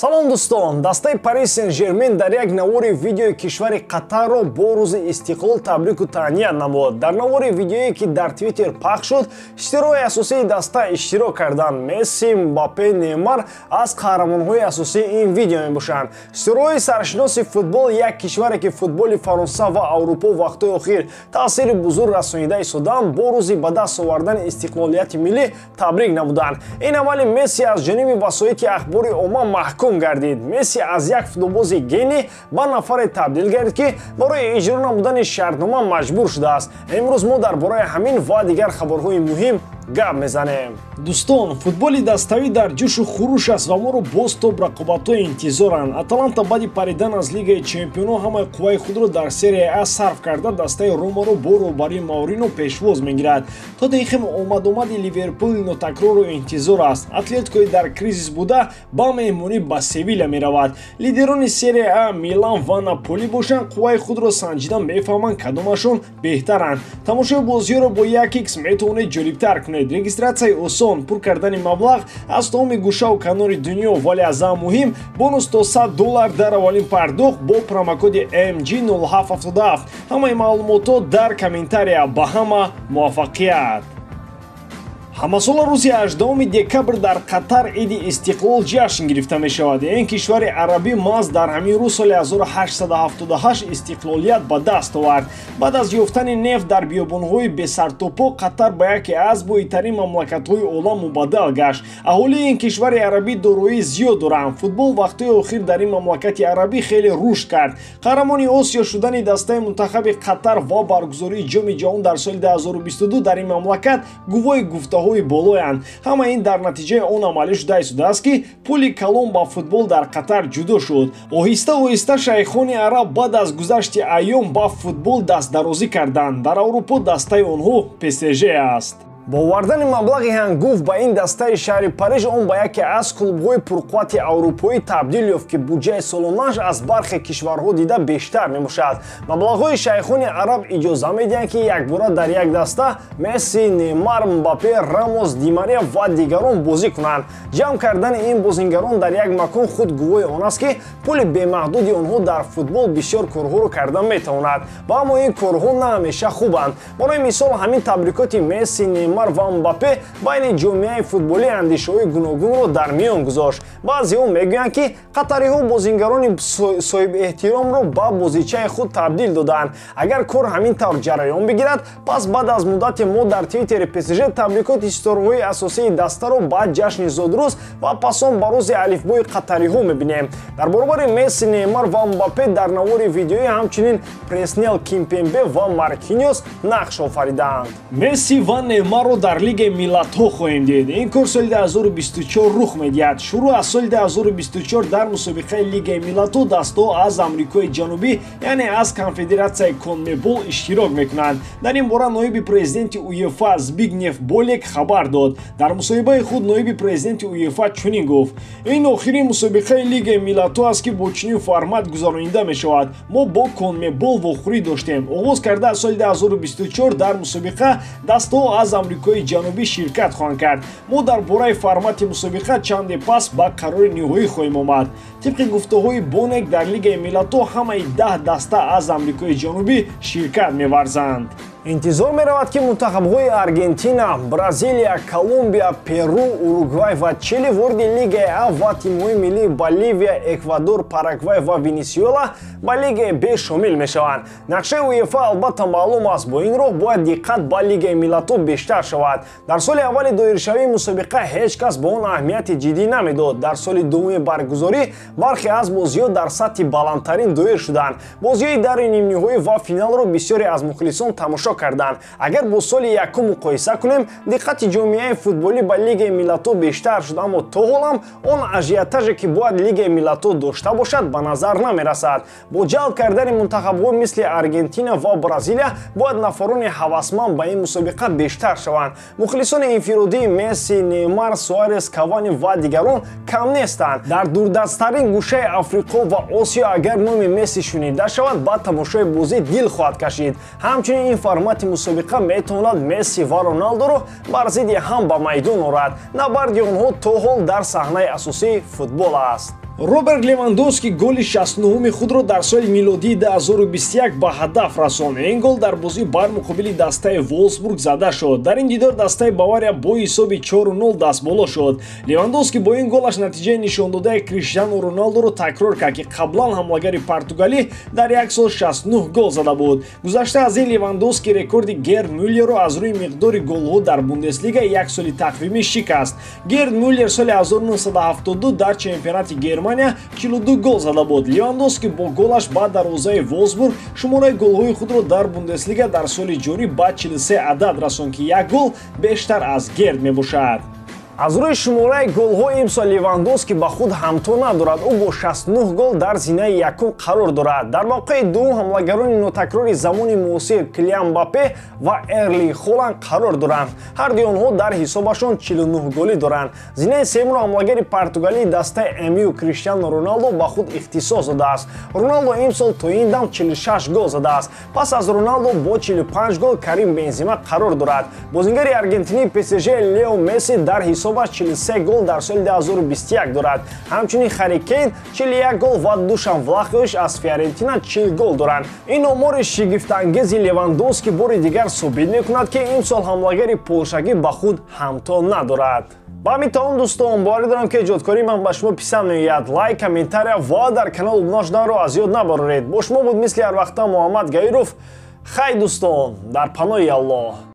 Салом дӯстон, дастаи Париж Сен-Жермен дар як навори видеои кишвари Қатарро бо рӯзи истиқлол табрику таҳният намуд. Дар навори видеое, ки дар Твиттер пахш шуд, иштирои асосии даста иштирок карданд. Месси, Мбаппе, Неймар аз қаҳрамонҳои асосии ин видео мебошанд. Иштирои саршиноси футбол як кишваре, ки футболи Фаронса ва Аврупо вақтҳои охир таъсири бузург расонида истодаанд, бо рӯзи ба даст овардани истиқлолияти миллӣ табрик намуданд. Ин амали Месси аз ҷониби васоити ахбори омма маҳкум гардид. Месси аз як футболбози гений ба нафаре табдил гардид, ки барои иҷро намудани шартнома маҷбур шудааст. Имрӯз мо дар бораи ҳамин ва дигар хабарҳои муҳим гап мезанем. Дӯстон, футболи даставӣ дар ҷӯшу хуруш аст ва моро боз то рақобатҳо интизоранд. Аталанта баъди паридан аз Лигаи Чемпионҳо ҳамаи қувваи худро дар Серия А сарф карда, дастаи Ромаро бо роҳбарии Маурино пешвоз мегирад. Тоттенхем омадомади Ливерпули нотакрорро интизор аст. Атлетикои дар кризис буда ба меҳмонӣ ба Севиля меравад. Лидерони Серия А Милан ва Наполи бошанд, қувваи худро санҷида мефаҳманд кадомашон беҳтаранд. Тамошои бозиҳоро бо 1x метавонед ҷолибтар кунед. Регистратсияи осон, пур кардани маблағ аз тамоми гӯшаву канори дунё, вале аз ҳама муҳим бонус то $100 дар аввалин пардохт бо промокоди MG0777. Ҳамаи маълумотҳо дар комментария. Ба ҳама муваффақият! Ҳамасола рӯзи 18 декабр дар Қатар иди истиқлол ҷашн гирифта мешавад. Ин кишвари арабӣ маҳз дар ҳамин рӯз соли 1878 истиқлолият ба даст овард. Баъд аз ёфтани нефт дар биёбонҳои бесартопо, Қатар ба яке аз бойтарин мамлакатҳои олам мубаддал гашт. Аҳолии ин кишвари арабӣ дороии зиёд доранд. Футбол вақтҳои охир дар ин мамлакати арабӣ хеле рушд кард. Қаҳрамони Осиё шудани дастаи мунтахаби Қатар ва баргузории Ҷоми ҷаҳон дар соли 2022 дар ин мамлакат гувоҳи гуфтаҳо болоянд. Ҳама ин дар натиҷаи он амалӣ шуда истодааст, ки пули калон ба футбол дар Қатар ҷудо шуд. Оҳиста оҳиста шайхони араб баъд аз гузашти айём ба футбол дастдарозӣ карданд. Дар Аврупо дастаи онҳо ПСЖ аст. Бо овардани маблағи ҳангуфт ба ин дастаи шаҳри Париж, он ба яке аз клубҳои пурқуввати аврупоӣ табдил ёфт, ки буҷаи солонааш аз бархе кишварҳо дида бештар мебошад. Маблағҳои шайхони араб иҷоза медиҳанд, ки якбора дар як даста Месси, Неймар, Мбаппе, Рамос, Ди Мария ва дигарон бозӣ кунанд. Ҷамъ кардани ин бозингарон дар як макон худ гувоҳи он аст, ки пули бемаҳдуди онҳо дар футбол бисёр корҳоро карда метавонад. Ва аммо ин корҳо на ҳамеша хубанд. Барои мисол, ҳамин табрикоти Месси, Неймар ва Мбаппе байни ҷомеаи футболӣ андешаҳои гуногунро дар миён гузошт. Баъзеҳо мегӯянд, ки қатариҳо бозингарони соҳибэҳтиромро ба бозичаи худ табдил додаанд. Агар кор ҳамин тавр ҷараён бигирад, пас баъд аз муддате мо дар Твиттери ПСЖ табрикоти ситораҳои асосии дастаро ба ҷашни зодрӯз ва пас он ба рӯзи алифбои қатариҳо мебинем. Дар баробари Месси, Неймар ва Мбаппе дар навори видеоӣ ҳамчунин Преснел Кимпембе ва Маркиньос нақш офаридаанд. Месси ва Неймарро дар Лигаи миллатҳо хоҳем дид. Ин кор соли 2024 рух медиҳад. Шурӯъ аз соли 2024 дар мусобиқаи Лигаи миллатҳо дастаҳо аз Амрикои Ҷанубӣ, яъне аз конфедератсияи Конмебол иштирок мекунанд. Дар ин бора ноиби президенти УЕФА Збигнев Болек хабар дод. Дар мусоҳибаи худ ноиби президенти УЕФА чунин гуфт: ин охирин мусобиқаи Лигаи миллатҳо аст, ки бо чунин формат гузаронида мешавад. Мо бо Конмебол вохӯрӣ доштем. Оғоз карда аз соли 2024 дар мусобиқа дастаҳо аз Амрикои Ҷанубӣ ширкат хоҳанд кард. Мо дар бораи формати мусобиқа чанде пас ба қарори ниҳоӣ хоҳем омад. Тибқи гуфтаҳои Бонек, дар Лигаи миллатҳо ҳамаи 10 даста аз Амрикои Ҷанубӣ ширкат меварзанд. Интизор меравад, ки мунтахабҳои Аргентина, Бразилия, Колумбия, Перу, Уругвай ва Чили вориди Лигаи А ва тимҳои миллии Боливия, Эквадор, Парагвай ва Венесуэла ба Лигаи Б шомил мешаванд. Нақшаи УЕФА албатта маълум аст. Бо ин роҳ бояд диққат ба Лигаи миллатҳо бештар шавад. Дар соли аввали доиршавии мусобиқа ҳеҷ кас ба он аҳамияти ҷиддӣ намедод. Дар соли дуввуми баргузорӣ бархе аз бозиҳо дар сатҳи баландтарин доир шуданд. Бозиҳои дари нимниҳоӣ ва финалро бисёре аз мухлисон тамошо карданд. Агар бо соли якум муқоиса кунем, диққати ҷомеаи футболӣ ба Лигаи миллатҳо бештар шуд, аммо то ҳолам он ажиотаже, ки бояд Лигаи миллатҳо дошта бошад, ба назар намерасад. Бо ҷалб кардани мунтахабҳо мисли Аргентина ва Бразилия бояд нафарони ҳавасманд ба ин мусобиқа бештар шаванд. Мухлисони инфиродии Месси, Неймар, Суарес, Кавани ва дигарон кам нестанд. Дар дурдасттарин гӯшаи Африқо ва Осиё агар номи Месси шунида шавад, ба тамошои бозӣ дил хоҳад кашид. Ҳамчунин ин формати мусобиқа метавонад Месси ва Роналдоро бар зидди ҳам ба майдон орад. Набарди онҳо то ҳол дар саҳнаи асосии футбол аст. Роберт Левандовски голи 69-уми худро дар соли милодии 2021 ба ҳадаф расонд. Ин гол дар бозӣ бар муқобили дастаи Волфсбург зада шуд. Дар ин дидор дастаи Бавария бо ҳисоби 4-0 дастболо шуд. Левандовски бо ин голаш натиҷаи нишондодаи Криштиану Роналдоро такрор кард, ки қаблан ҳамлагари португалӣ дар як сол 69 гол зада буд. Гузашта аз ин, Левандовски рекорди Герд Мюллерро аз рӯи миқдори голҳо дар Бундеслига як соли тақвимӣ шикаст. Герд Мюллер соли 1972 дар чемпионати Германия 42 гол зада буд. Левандовски бо голаш ба дарвозаи Волфсбург шумораи голҳои худро дар Бундеслига дар соли ҷорӣ ба 43 адад расонд, ки як гол бештар аз Герд мебошад. Аз рӯи шумораи голҳо имсол Левандовски ба худ ҳамто надорад. Ӯ бо 69 гол дар зинаи якум қарор дорад. Дар мавқеи дуюм ҳамлагарони нотакрори замони муосир Килиан Мбаппе ва Эрлинг Холанд қарор доранд. Ҳардуи онҳо дар ҳисобашон 49 голӣ доранд. Зинаи сеюмро ҳамлагари португалии дастаи МЮ Криштиану Роналдо ба худ ихтисос додааст. Роналдо имсол то ин дам 46 гол задааст. Пас аз Роналдо бо 45 гол Карим Бензима қарор дорад. Бозингари аргентинии ПСЖ Лео Месси дар ҳисоб 43 гол дар соли 2021 дорад. Ҳамчунин Харри Кейн 41 гол ва Душан Влахович аз Фиорентина 40 гол доранд. Ин омори шигифтангези Левандовски бори дигар собит мекунад, ки имсол ҳамлагари полшагӣ ба худ ҳамто надорад. Ба ҳамин тамом, дӯстон, боварӣ дорам, ки эҷодкории ман ба шумо писанд меояд. Лайк, комментария ва дар канал обуна шуданро аз ёд набароред. Бо шумо буд мисли ҳар вақта Муҳаммад Гаиров. Хай, дӯстон, дар паноҳи Аллоҳ.